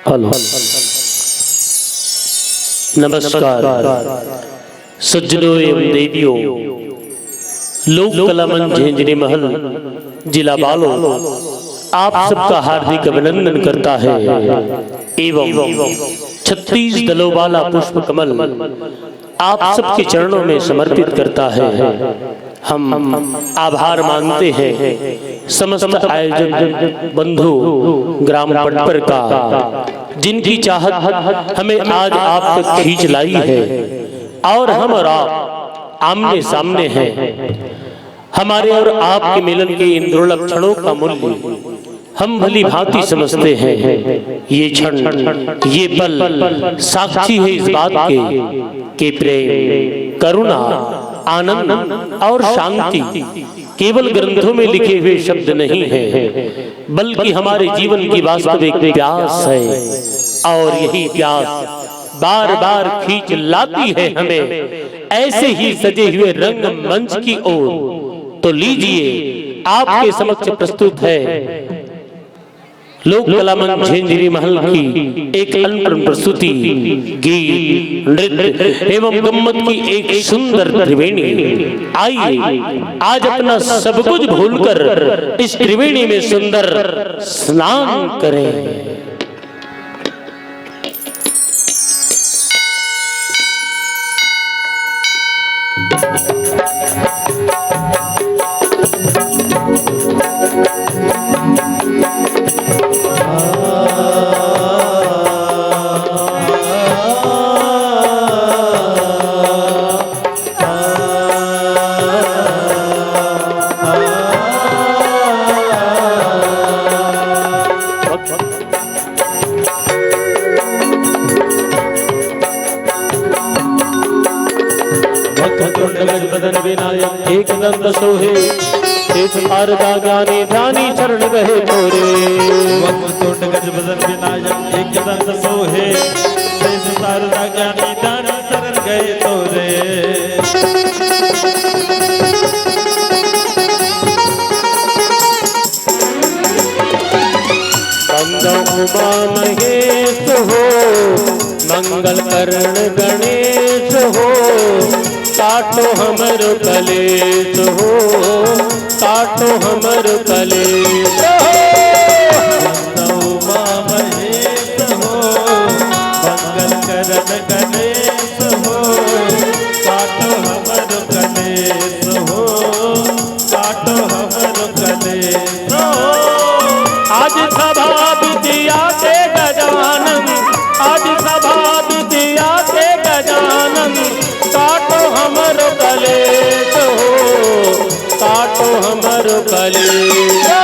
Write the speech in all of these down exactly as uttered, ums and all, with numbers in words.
Hello, नमस्कार। सज्जनों एवं देवियों, लोक कला मंच झेंझरी महल, जिला बालोद, आप सबका हार्दिक अभिनंदन करता है एवं छत्तीस दलों वाला पुष्प कमल आप सबके चरणों में समर्पित करता है। हम आभार मानते हैं समस्त आयोजक बंधु ग्राम पटपर का, जिनकी चाहत हमें आज आप तक खींच लाई है और हम और आप आमने सामने हैं। हमारे और आपके मिलन के इन दुर्लभ क्षणों का मूल्य हम भली भांति समझते हैं। ये क्षण, ये पल साक्षी है इस बात के कि प्रेम, करुणा, आनंद और शांति केवल ग्रंथों में लिखे हुए शब्द नहीं है, बल्कि हमारे जीवन की वास्तविक प्यास है। और यही प्यास बार बार खींच लाती है हमें ऐसे ही सजे हुए रंगमंच की ओर। तो लीजिए, आपके समक्ष प्रस्तुत है लोक कला मंच झेंझरी महल की एक अनपढ़ प्रस्तुति, गीत, नृत्य एवं गम्मत की एक सुंदर त्रिवेणी। आइए, आज अपना सब कुछ भूलकर इस त्रिवेणी में सुंदर स्नान करें। वक्रतुंड गज बदन विनायक एक दंत सोहे, तेज शारदा ज्ञानी ध्यानी शरण गए तोरे। वक्रतुंड गज बदन विनायक एक दंत सोहे, तेज शारदा ज्ञानी ध्यानी शरण गए तोरे। वंदो उमा महेश हो, मंगल करण गणेश हो, काटो हमरो कलेश हो, काटो हमरो कलेश हो। वंदो उमा महेश हो, मंगल करण गणेश हो, काटो हमरो कलेश हो, काटो हमरो कलेश हो। आज सभा विद्या के गजानन, आज सभा विद्या के गजानन, काटो हमरो कलेश हो, काटो हमरो कलेश हो।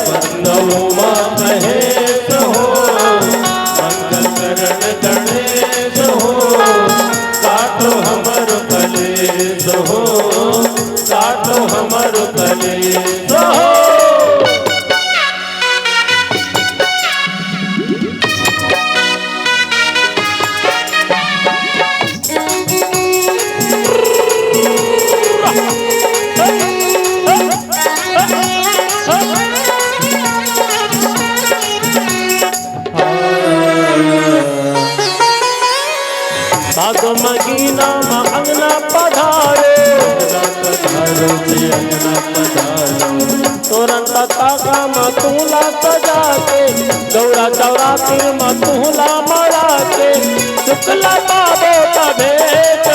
वंदो उमा महेश हो, मंगल करण गणेश हो, काटो हमरो कलेश हो, काटो हमरो कलेश हो। भादो महीना म अंगना पधारे, अंगना पधारो जी, अंगना पधारो। तोरन पताका म तूला सजा के, गौरा चौरासी म तूला मरा के, सुख ला पाबो तभे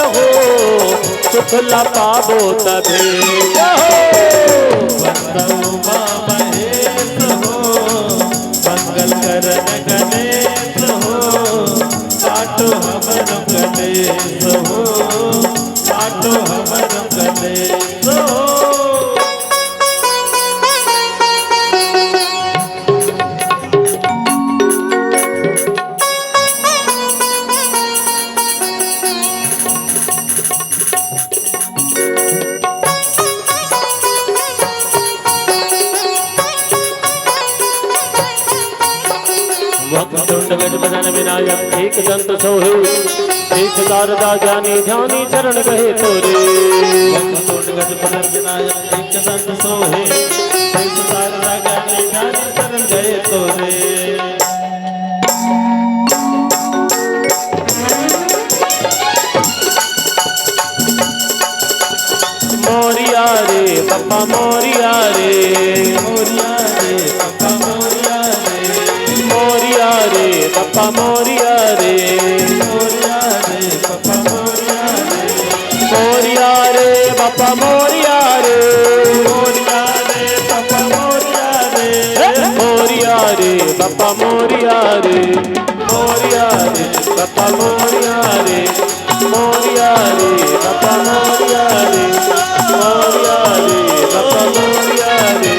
हो, सुख ला पाबो तभे हो। वंदो उमा महेश हो, मंगल करण गणेश हो, काटो हमरो कलेश हो, काटो हमरो कलेश हो। वक्रतुंड गज बदन विनायक एक दंत सोहे, तेज शारदा ज्ञानी ध्यानी शरण गए तोरे। वक्रतुंड गज बदन विनायक एक दंत सोहे, तेज शारदा ज्ञानी ध्यानी शरण गए तोरे। बप्पा मोरिया रे, मोरिया रे बप्पा मोरिया रे, मोरिया रे बप्पा मोरिया रे, मोरिया रे बप्पा मोरिया रे, मोरिया रे बप्पा मोरिया रे, मोरिया रे बप्पा मोरिया रे। मोरिया रे बप्पा मोरिया रे, मोरिया रे बप्पा मोरिया रे,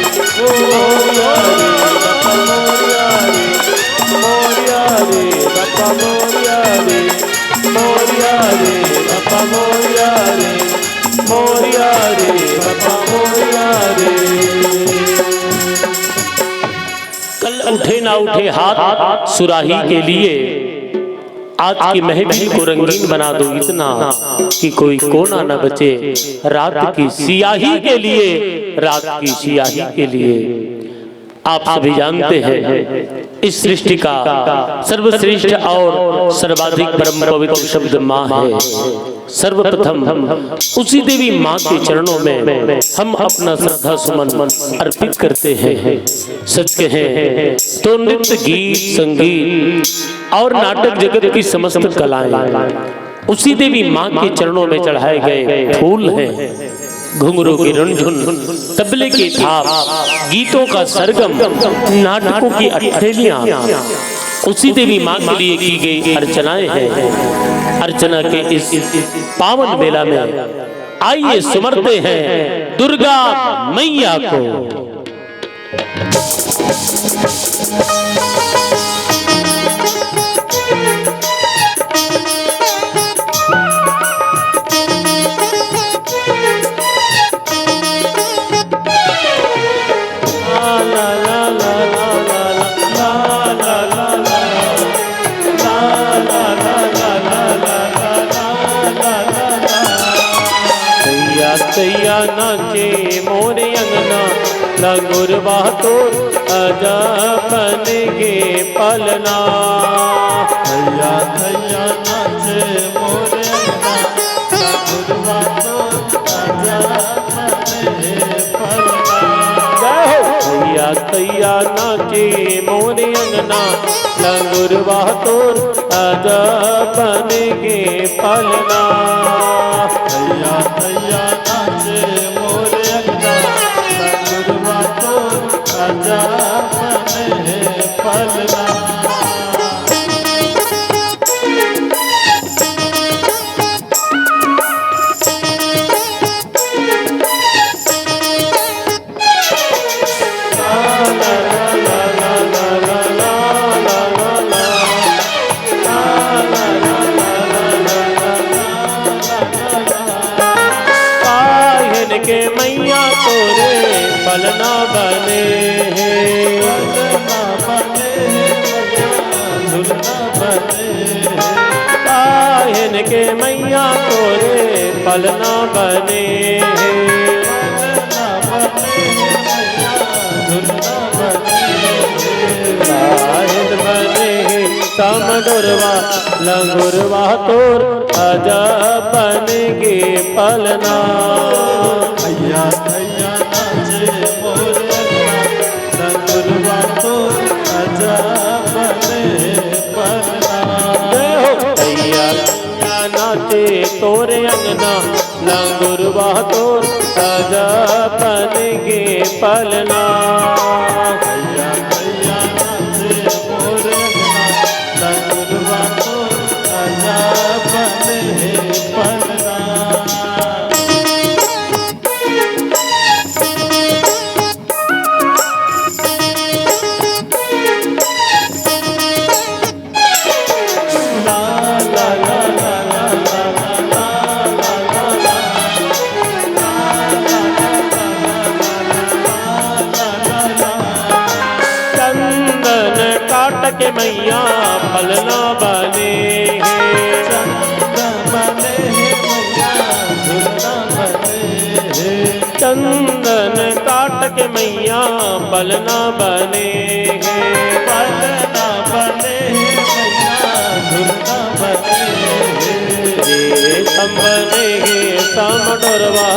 मोरिया रे बप्पा मोरिया रे, मोरिया रे बप्पा मोरिया रे, मोरिया रे बप्पा मोरिया रे, मोरिया रे बप्पा मोरिया रे। कल उठे ना उठे हाथ सुराही के लिए, आज की महफिल को रंगीन बना दो इतना कि कोई कोना न बचे रात की सियाही के लिए, रात की सियाही के लिए। आप सभी जानते हैं, इस सृष्टि का सर्वश्रेष्ठ और सर्वाधिक परम पवित्र शब्द माँ है। सर्वप्रथम उसी देवी माँ के चरणों में हम अपना श्रद्धा सुमन अर्पित करते हैं। सच कहें तो नृत्य, गीत, संगीत और नाटक जगत की समस्त कलाएं उसी देवी माँ के चरणों में चढ़ाए गए फूल हैं। घुंघरू की रुनझुन, तबले की थाप, गीतों का सरगम, नाटकों की अठेलियां उसी देवी माँ के लिए की गई अर्चनाएं हैं। अर्चना के इस पावन बेला में आइए सुमरते हैं दुर्गा मैया को। तैया तैया नाचे मोरे अंगना, लंगुरवा तोर आजा बन गे पलना। तैया तैया नाचे मोरे अंगना, लंगुरवा तोर आजा बन गे पलना। जय हो। तैया तैया नाचे मोरे अंगना, लंगुरवा तोर आजा बन गे पलना। तैया तैया नाचे मोरे अंगना, लंगुरवा तोर आजा बन गे पलना। काहिन के मैया तोरे पलना बने हे। काहिन के मैया तोरे पलना बने हे। काहिन बने हे समडोरवा, लंगुरवा तोर आजा बन गे पलना। भैया भैया नाचे मोरे अंगना, लंगुरवा तोर आजा बन गे पलना। जय हो। भैया नाचे तोरे अंगना, लंगुरवा तोर आजा बन गे पलना। भैया भैया नाचे मोरे अंगना, लंगुरवा तोर आजा बन गे पलना। चंदन काट के मैया पलना बने हे। चंदन बने हे मैया, झुलना बने हे। चंदन काट के मैया पलना बने हे। पलना बने हे मैया, झुलना बने हे। रेशम बने हे समडोरवा,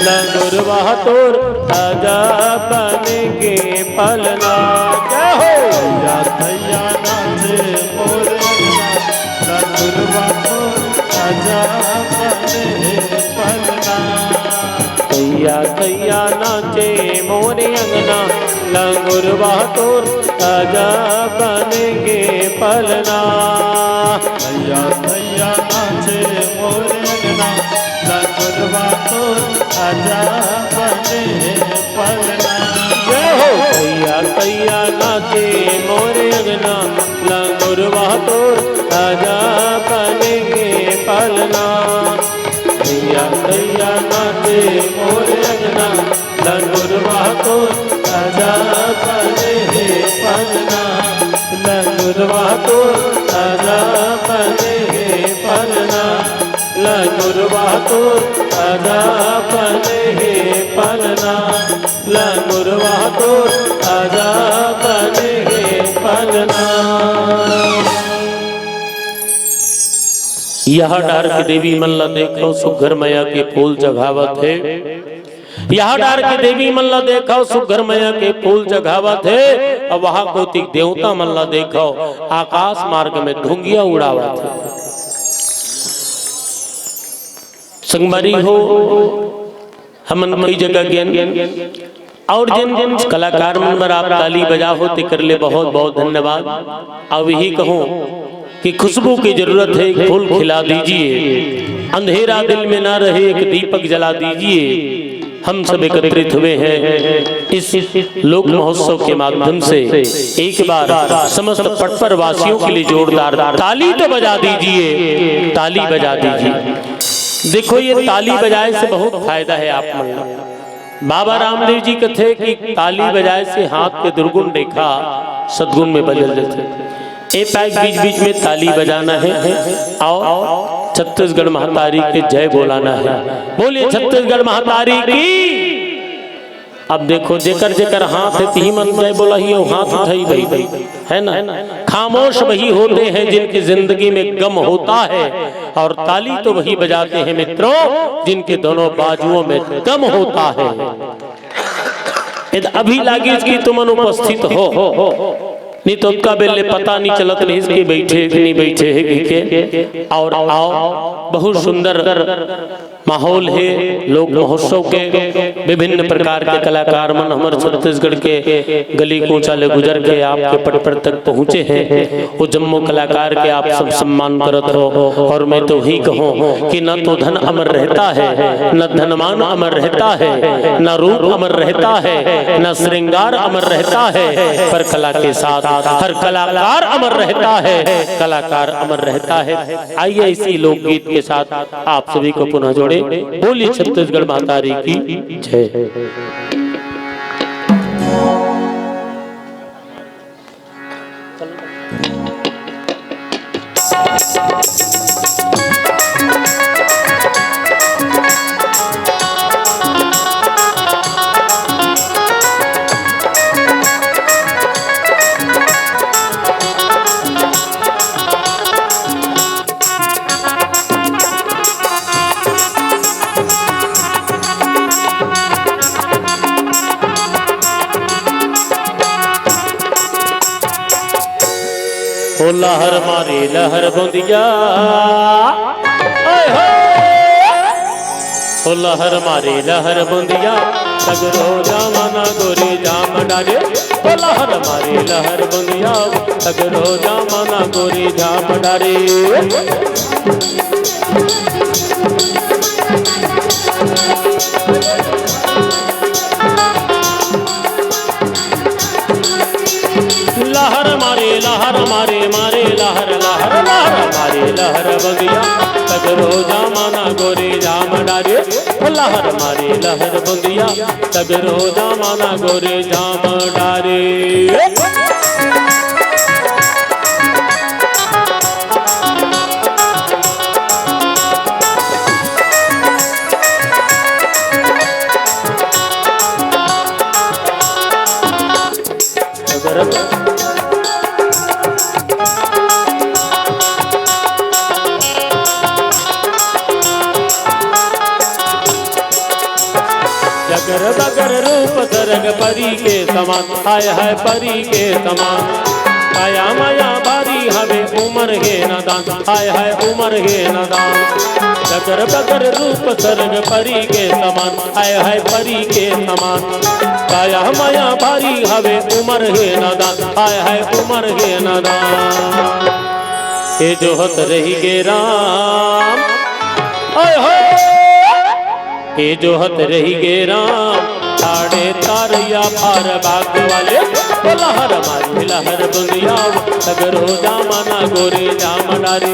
लंगुरवा तोर आजा बन गे पलना। जय हो। भैया भैया नाचे मोरे या थैया नाचे मोरे अंगना, लंगुरवा तोर ताजा बने गे पलना। थैया थैया नाचे मोरे अंगना, लंगुरवा तोर ताजा बने गे पलना। जय हो। थैया थैया नाचे मोरे अंगना, लंगुरवा तोर ताजा बने गे पलना। थैया थैया नाचे मोरे अंगना, लंगुरवा तोर ताजा बने हे पलना। लंगुरवा तोर ताजा बने हे पलना। लंगुरवा तोर ताजा बने हे पलना। लंगुरवा तोर ताजा बने हे पलना। इहाँ डार के देवी मन ला देखव, सुग्घर मया के फूल चघावत हे। इहाँ डार के देवी मन ला देखव, सुग्घर मया के फूल चघावत हे। अउ उहाँ कोतिक देवता मन ला देखव, आकाश मार्ग में धुंगिया उड़ावत हे। संगवारी हो, हमन कई जगह गेन अउ जेन कलाकार मन बर आप ताली बजाहव, तेकर ले बहुत बहुत धन्यवाद। अउ इही कहूँ कि खुशबू की जरूरत है, एक फूल खिला दीजिए, अंधेरा दिल में ना रहे, एक दीपक जला दीजिए। हम सब एकत्रित हुए हैं इस लोक महोत्सव के माध्यम से। एक बार समस्त पटपर वासियों के लिए जोरदार ताली तो बजा दीजिए, ताली बजा दीजिए। देखो, ये ताली बजाए से बहुत फायदा है आप मन ला। बाबा रामदेव जी कथे कि ताली बजाए से हाथ के दुर्गुण रेखा सद्गुण में बदल जाथे। ए पैक बीच बीच में ताली बजाना है अउ छत्तीसगढ़ महतारी के जय बोलाना है। बोलिए छत्तीसगढ़ महतारी की। अब देखो, जेकर जेकर हाथ हे, तिही मन जय बोलाही, अउ हाथ उठाही भाई, है ना? खामोश वही होते हैं जिनकी जिंदगी में गम होता है, और ताली तो वही बजाते हैं मित्रों, जिनके दोनों बाजुओं में दम होता है। यदि अभी लागिस कि तुमन उपस्थित हो, नहीं तो ओतका बेर ले पता नहीं चलत रहिस कि बैठे कि नहीं बैठे हे कहिके। अउ आओ, बहुत सुंदर माहौल हे लोक महोत्सव के। विभिन्न प्रकार के कलाकार मन हमर छत्तीसगढ़ के गली कूचा ले गुजर के आपके पटपर तक पहुँचे हे। वो जम्मो कलाकार के आप सब सम्मान करत हो अउ मैं तो ही कहूँ कि न तो धन अमर रहता है, न धनमान अमर रहता है, न रूप अमर रहता है, न श्रृंगार अमर रहता है, पर कला के साथ हर कलाकार अमर रहता है, कलाकार अमर रहता है। आइए इसी लोकगीत के साथ आप सभी को पुनः जोड़े। बोलिए छत्तीसगढ़ महतारी की जय। ओ लहर मारे लहर बूंदिया, ओए हो। ओ लहर मारे लहर बूंदिया, सगरो जमाना गोरी जाम डारे। ओ लहर मारे लहर बूंदिया, सगरो जमाना गोरी जाम डारे। लहर मारे, लहर मारे, मारे लहर, लहर, लहर मारे, लहर बूंदिया, सगरो जमाना गोरी जाम डारे। लहर मारे, लहर बूंदिया, सगरो जमाना गोरी जाम डारे। जगर बगर रूप सरग परी के समान, हाय हाय परी के समान। काया माया भारी हवे उमर हे नादान, हाय हाय उमर हे नादान। जकर बकर रूप सरग परी के समान, हाय हाय परी के समान। काया माया भारी हवे उमर हे नादान, हाय हाय उमर हे नादान। ए जोहत रहि गे राम, हाय हाय। ए जोहत रहि गे राम, ठाड़े तारैया पार बाग वाले। ओ लहर मारी लहर बुंदिया, सगरो जामना गोरी जाम डारी।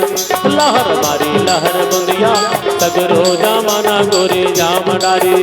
लहर मारी लहर बुंदिया, सगरो जामना गोरी जाम डारी।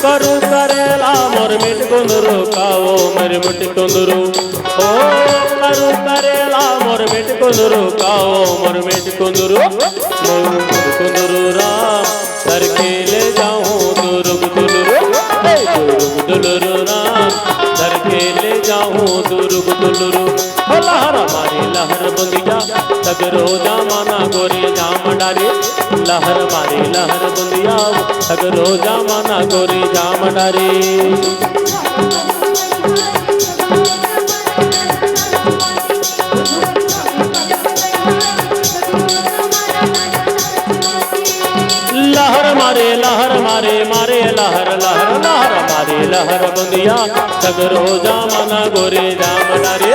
करू करेला मोर मिट कुंदरू, काओ मोर मिट कुंदरू। ओ करू करेला मोर मिट कुंदरू, काओ मोर मिट कुंदरू। मोर मिट कुंदरू राम, धर के ले जाऊं दुरुग दुलरू। ए दुरुग दुलरू राम, धर के ले जाऊं दुरुग दुलरू। ओ लहर मारी लहर बुंदिया, सगरो जामना गोरी जाम डारी। लहर मारी लहर बुंदिया, सगरो जामना गोरी जाम डारी। लहर मारे, लहर मारे, मारे लहर, लहर, लहर मारे लहर बुंदिया, सगरो जामना गोरी जाम डारी।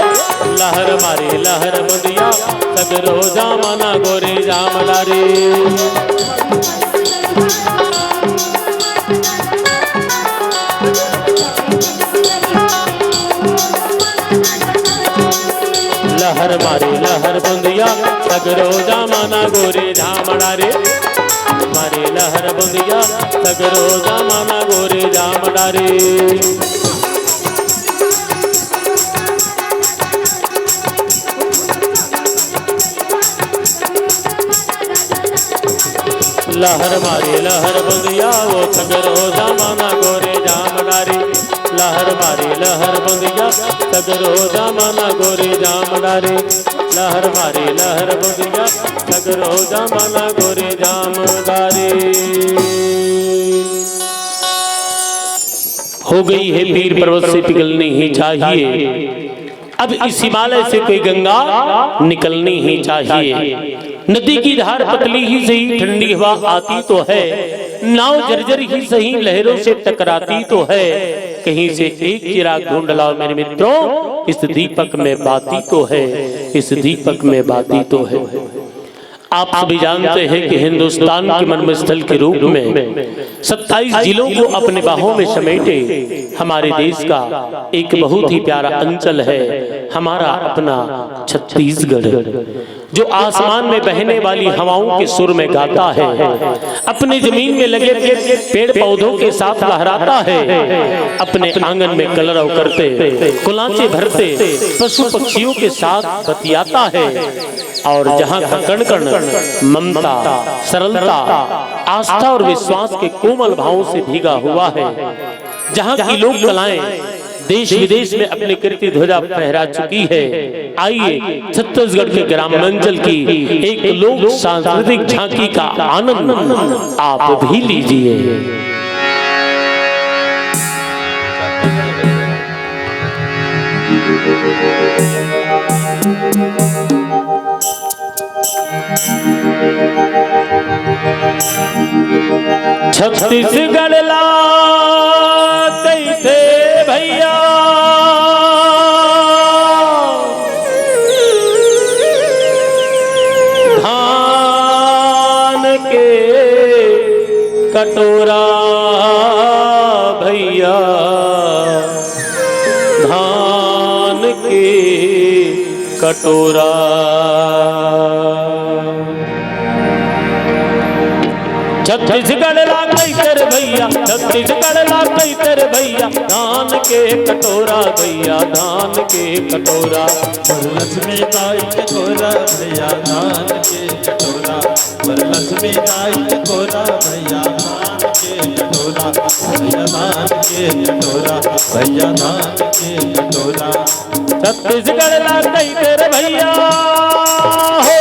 लहर मारे लहर बुंदिया, सगरो जामना गोरी जाम डारी। लहर मारे लहर बुंदिया, सगरो जामना गोरी जाम डारी। मारे लहर बुंदिया, सगरो जामना गोरी जाम डारी। लहर मारी लहर बुंदिया, ओ सगरो जामना गोरी जाम डारी। लहर मारी लहर बुंदिया, सगरो जामना गोरी जाम डारी। लहर मारी लहर बुंदिया, सगरो जामना गोरी जाम डारी। हो गई है पीर पर्वत से पिघलनी ही चाहिए। अब इस हिमालय से कोई गंगा निकलनी ही चाहिए। नदी की धार पतली ही सही, ठंडी हवा आती तो है, नाव जर्जर ही सही, लहरों से टकराती तो है। कहीं से एक चिराग ढूंढ लाओ मेरे मित्रों, इस दीपक में बाती तो है, इस दीपक में बाती तो है। आप सभी जानते हैं कि हिंदुस्तान के मर्मस्थल के रूप में सत्ताईस जिलों को अपने बाहों में समेटे हमारे देश का एक बहुत ही प्यारा अंचल है हमारा अपना छत्तीसगढ़, जो आसमान में बहने वाली हवाओं के सुर में गाता है, अपनी जमीन में लगे पेड़ पौधों के साथ लहराता है, अपने आंगन में कलरव करते, कुलांचे भरते पशु पक्षियों के साथ बतियाता है। और जहाँ का कण कण ममता, सरलता, आस्था और विश्वास के कोमल भावों से भीगा हुआ है, जहां की लोक कलाएं देश विदेश में अपनी कीर्ति ध्वजा फहरा चुकी है। आइए, छत्तीसगढ़ के ग्रामांचल की एक लोक सांस्कृतिक झांकी का आनंद आप भी लीजिए। छत्तीसगढ़ ला कहिथे भैया धान के कटोरा, भैया धान के कटोरा। छत्तीसगढ़ ला कहिथे रे भैया, छत्तीसगढ़ ला कहिथे रे भैया, धान के कटोरा भैया, धान के कटोरा। वरलक्ष्मी दाई के कटोरा भैया, धान के कटोरा। वरलक्ष्मी दाई के कटोरा भैया, धान के कटोरा। भैया धान के कटोरा, भैया धान के कटोरा। छत्तीसगढ़ ला कहिथे रे भैया हो।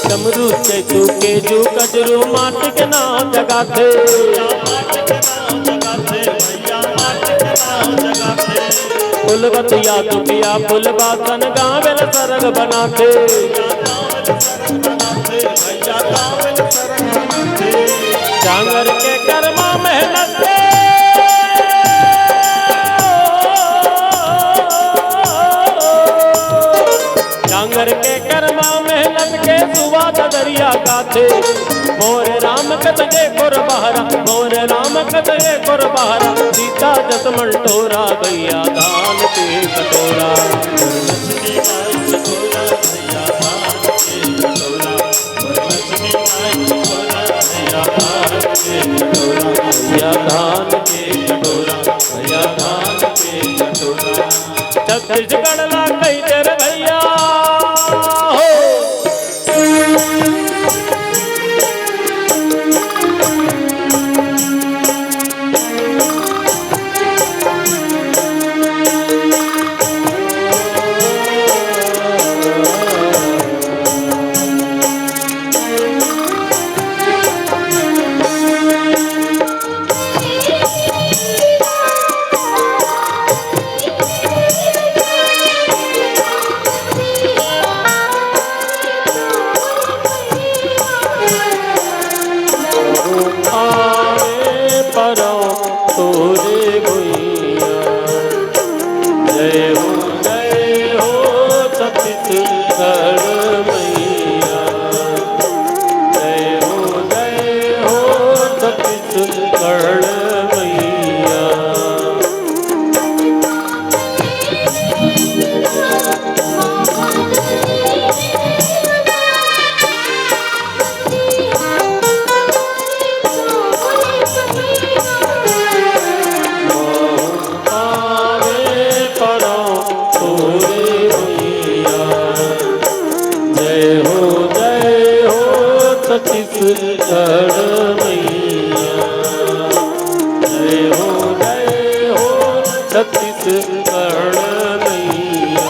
डमरू, चैतू, केजू, कजरू, माटी के नाव जगाथे। फुलबतिया, दुबिया, फुलबासन, गावेल सरग बनाथे। जांगर के करमा मेहनत के, जांगर के करमा मेहनत के सुवाद दरिया गाथे। मोर राम कत ए कोर बहरा, मोर राम कत ए कोर बहरा, सीता जस मन टोरा, भैया धान के कटोरा। भैया धान के कटोरा, भैया धान के कटोरा। छत्तीसगढ़ ला कहिथे रे भैया हो। आवे परौं तोरे भुइयां। जय हो, जय हो छत्तीसगढ़ मैया। जय हो, जय हो छत्तीसगढ़ मैया। आवे परौं तोरे भुइयां। जय हो, जय हो छत्तीसगढ़ मैया। जय हो, जय हो छत्तीसगढ़ मैया।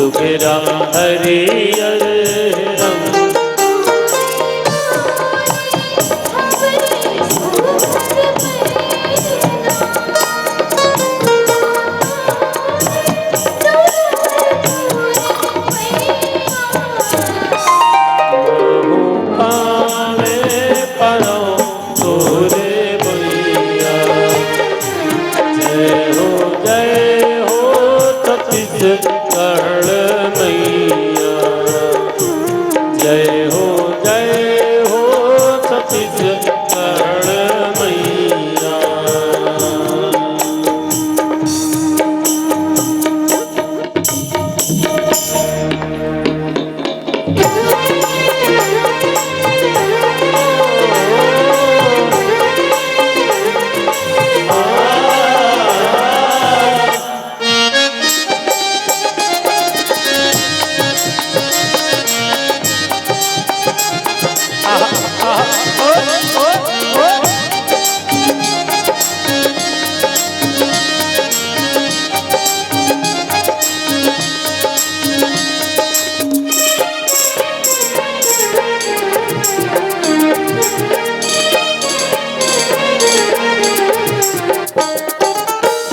घेरा हरियर रंग। महू पावे परो तोरे भैया। जय हो, जय हो छत्तीसगढ़ मैया। जय हो, जय हो छत्तीसगढ़ मैया।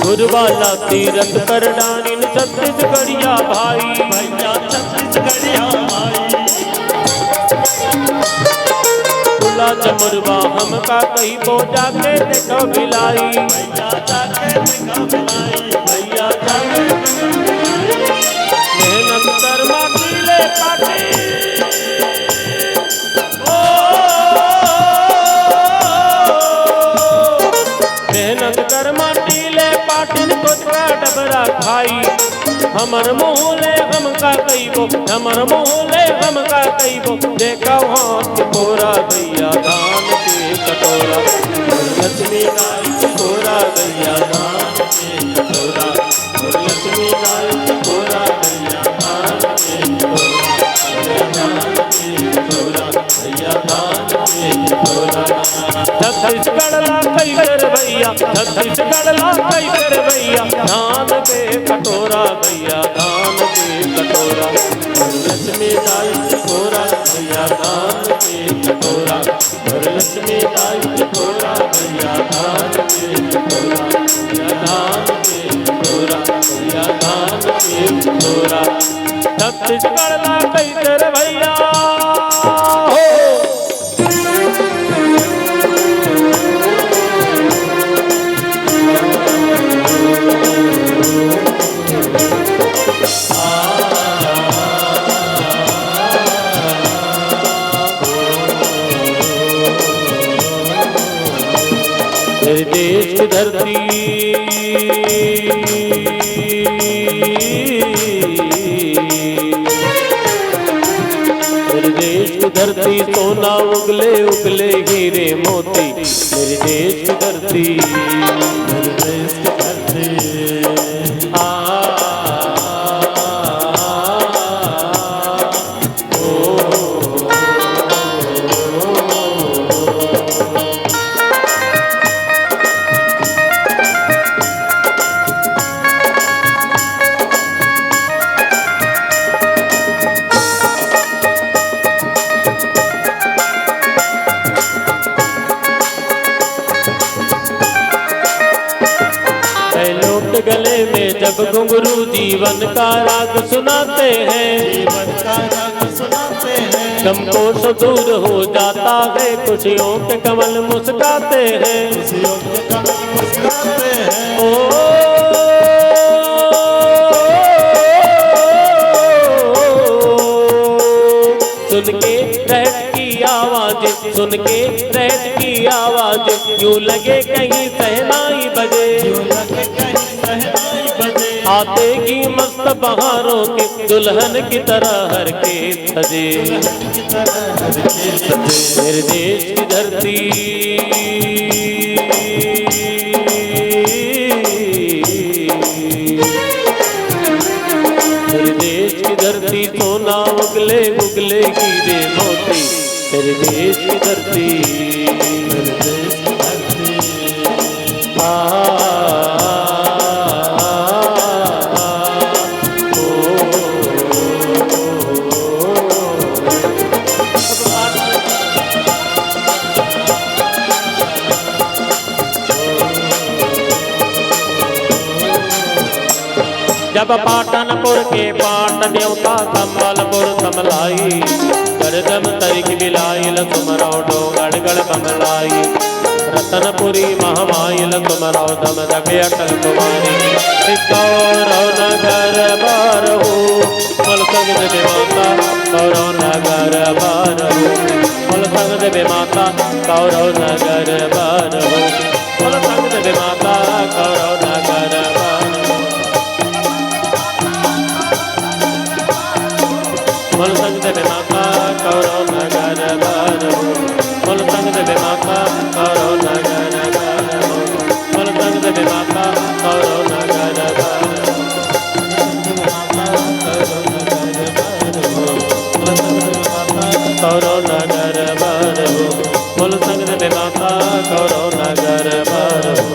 गुरुवाला तीरथ कर डानिन छत्तीसगढ़िया भाई। भैया छत्तीसगढ़िया भाई। खुला चमुरवा हमका कहिबो जाके देखो भिलाई। भैया जाके देखो भिलाई। भैया जाके देखो भिलाई। मेहनत कर माटी ले पाटी। मेहनत कर माटी ले पाटिन कोचका डबरा खाई। हमर मुँह ले हमका कहिबो, हमर मुँह ले हमका कहिबो। देखा हाथ के कोरा भैया धान के कटोरा। लक्ष्मी गाय के कोरा भैया धान के कटोरा। लक्ष्मी गाय के कोरा भैया धान के कटोरा। भैया धान के कटोरा। भैया धान के कटोरा। छत्तीसगढ़ ला कई कर भैया, छत्तीसगढ़ ला कई कर भैया, धान के कटोरा भैया, धान के कटोरा। लक्ष्मी गाय के कोरा भैया, धान के कटोरा। लक्ष्मी गाय के कोरा भैया, धान के कटोरा। भैया धान के कटोरा, भैया धान के कटोरा। छत्तीसगढ़ ला कई कर भैया हो। मेरे देश की धरती, मेरे देश की धरती सोना उगले उगले हीरे मोती। मेरे देश की धरती, मेरे देश की धरती। आ, कैलोट गले में जब घुंघरू जीवन का राग सुनाते हैं, जीवन का राग सुनाते हैं। गम कोष दूर हो जाता है, खुशियों के कमल मुस्काते हैं। खुशियों के कमल मुस्काते हैं। ओ, सुन के रहत की आवाज, सुन के रहत की आवाज, यूं लगे कहीं शहनाई बजे। यूं लगे कहीं शहनाई बजे। आते ही मस्त बहारों के दुल्हन की तरह हर के सजे। दुल्हन की तरह हर के सजे। मेरे देश की धरती, मेरे देश की धरती सोना उगले उगले हीरे मोती। मेरे देश की धरती, मेरे देश की धरती। आ, आ, आ, आ, ओ, जब पाटनपुर के पाट देवता, संबलपुर समलाई, गरदम तरिक बिलाइल, सुमरौ डोंगरगढ़ बमलाई। रतनपुरी महमाइल, सुमरौ दम दके अटल कुमारी। गौरव नगर बारहु, बोल संग देवी माता, गौरव नगर बारहु, बोल संग देवी माता, गौरव नगर बारहु। बोल संग देवी माता, गौरव नगर बारहु। बोल संग देवी माता, गौरव नगर बारहु। बोल संग देवी माता, गौरव नगर बारहु। बोल संग देवी माता, गौरव नगर बारहु। गौरव नगर बारहु। बोल संग देवी माता, गौरव नगर बारहु।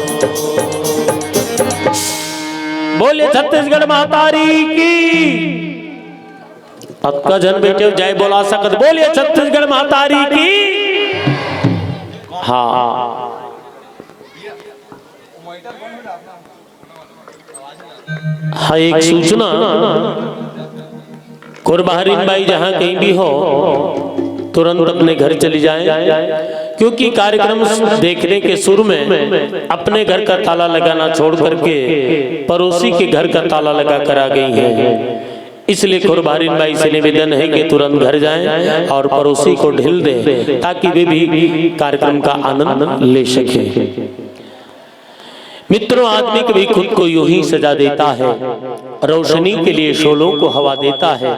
बोलिए छत्तीसगढ़ महतारी की। अतका झन बइठे हो, जय बोला सकत। बोलिए छत्तीसगढ़ महतारी की। हाँ, हाँ, एक सूचना, खुरबहरीन बाई जहाँ कहीं भी हो, तुरंत अपने घर चली जाएं, क्योंकि कार्यक्रम देखने के सुर में अपने घर का ताला लगाना छोड़ करके पड़ोसी के घर का ताला लगा कर आ गई हैं। इसलिए खुरबहरीन बाई से निवेदन है कि तुरंत घर जाएं और पड़ोसी को ढील दें, ताकि वे भी कार्यक्रम का आनंद ले सकें। मित्रों, आदमी कभी खुद को यूं ही सजा देता है, रोशनी के लिए शोलों को हवा देता है।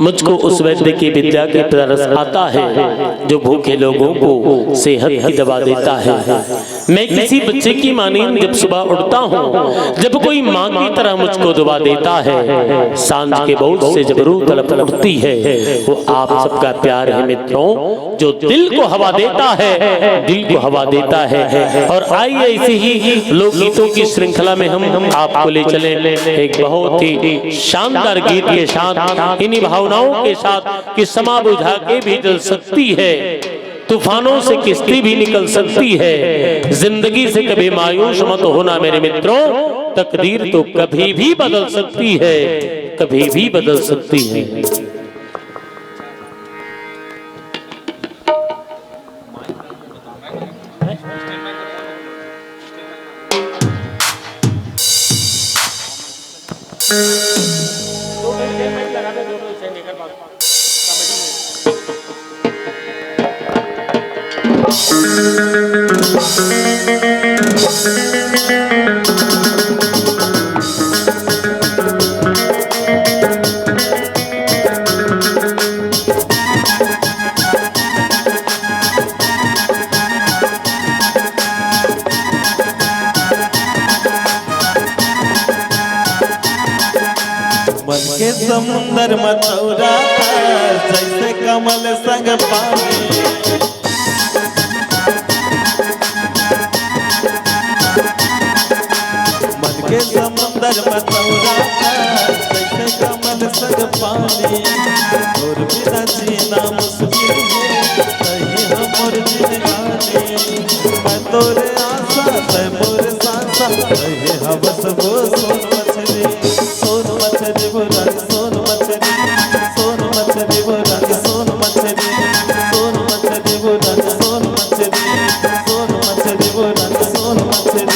मुझको उस वैद्य की विद्या की तरस आता है, जो भूखे लोगों को सेहत की दवा देता है। मैं किसी बच्चे की मानिंद जब सुबह उठता हूँ, जब कोई माँ की तरह मुझको दुआ देता है, सांझ के बहुत से जब रूह तड़प उठती है, वो आप सबका प्यार है मित्रों, जो दिल को हवा देता है, दिल को हवा देता है। और आइए, इसी ही लोकगीतों की श्रृंखला में हम, हम आपको ले चलें एक बहुत ही शानदार गीत के साथ, इन्हीं भावनाओं के साथ कि समा बुझा के भी जल सकती है, तूफानों से किश्ती भी निकल सकती है। जिंदगी से कभी मायूस मत होना मेरे मित्रों, तकदीर तो कभी भी बदल सकती है, कभी भी बदल सकती है। मन के समुंदर म तौरा जैसे कमल संग पानी। मन के समुंदर म तौरा जैसे कमल संग पानी। तोर बिना जीना मुश्किल है, तही हमर जिंदगानी। मैं तोरे आशा, तै मोर सांसा, तही हवस वो सोन मछली, सोन मछली वो रंग, सोन मछली, सोन मछली वो रंग, सोन मछली, सोन मछली वो रंग, सोन मछली, सोन मछली वो रंग, सोन मछली।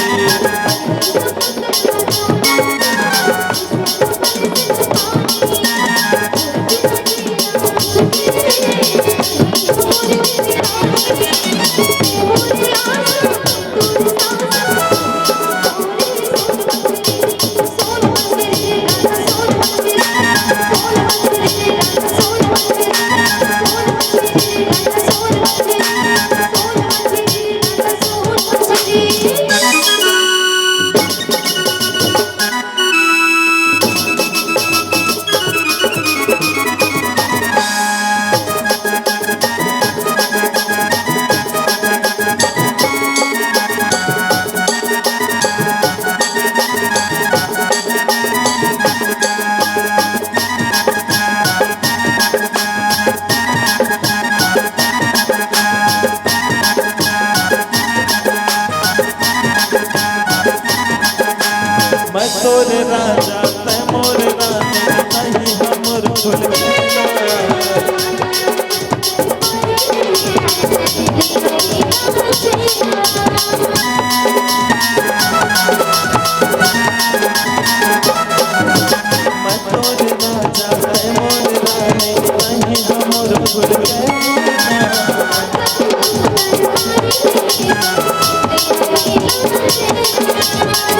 मैं तोरे राजा, तै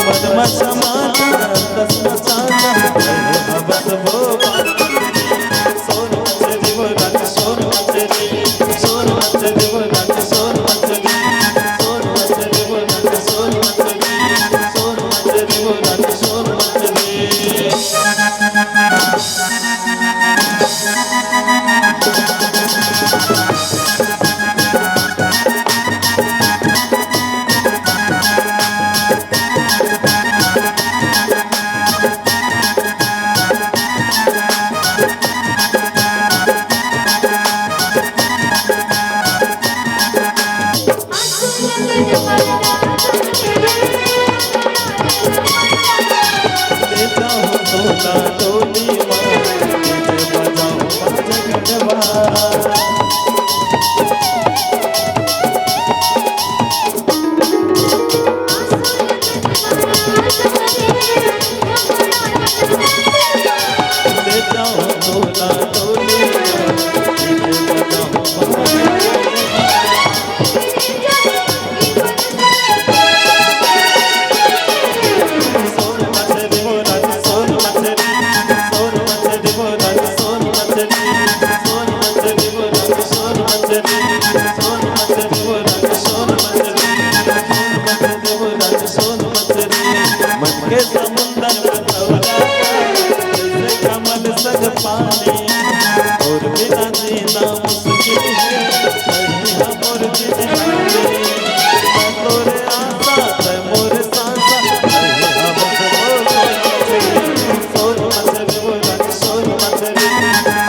मन म समाना, तस मचाना, हवस वो बात। सोन मछरी वो रंग, सोन मछरी, सोन मछरी वो रंग, सोन मछरी, सोन मछरी वो रंग, सोन मछरी, सोन मछरी वो रंग, सोन मछरी। मन के समुंदर में तौला, जैसे कमल संग पानी, और बिना जीना मुश्किल है, नहीं हम और जिंदगानी। मैं तोरे आसा, तै मोरे सांसा, नहीं हम और सोन मछरी वो रंग, सोन मछरी,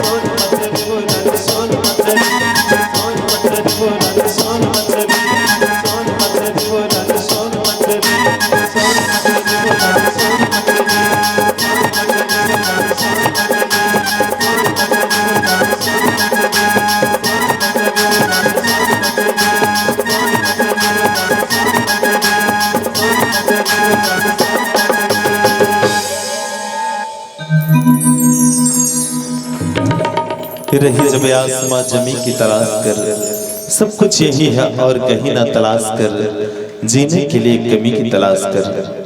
सोन मछरी वो रंग, सोन मछरी, सोन मछरी वो रंग, सोन मछरी, सोन मछरी वो रंग, सोन मछरी। रही जब आसमां जमी की तलाश कर, सब कुछ यही है और कहीं ना तलाश कर, जीने के लिए कमी की तलाश कर।